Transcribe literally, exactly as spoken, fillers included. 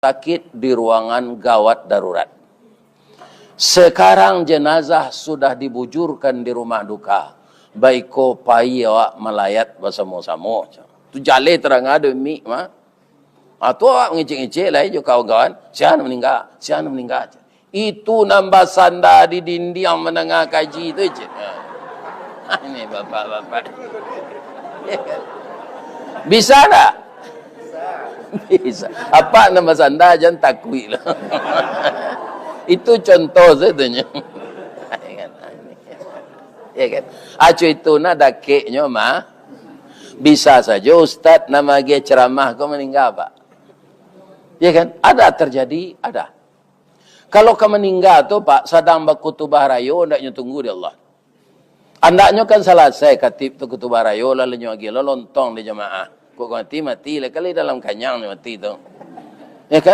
sakit di ruangan gawat darurat. Sekarang jenazah sudah dibujurkan di rumah duka. Baiko pai awak malayat basamo-samo. Tu jaleh tarang ado mik mah. Ha, tu awak mangecek-ngecek lai jo kawan-kawan, "Sia nan maningga, sia nan maningga." Itu nan basanda di dindiang mandanga kaji tu, cek. Ha. Ini bapak-bapak. Bisa tak? Bisa. Apa nan basanda, jan takuik lah. Itu contoh sajo tu nyo. Ya kan? Acu itu nah dakeknyo mah. Bisa sajo ustaz nan maagiah ceramah ko maningga, Pak. Ya kan? Ada terjadi, ada. Kalau ka maningga tu, Pak, sadang bakutubah rayo, andaknyo tunggu di Allah. Andaknyo kan salasai khatib tu kutubah rayo, lalu nyo agiah lo lontong di jamaah. Kok mati, mati lah, kali dalam kanyang nyo mati tu. Ya kan?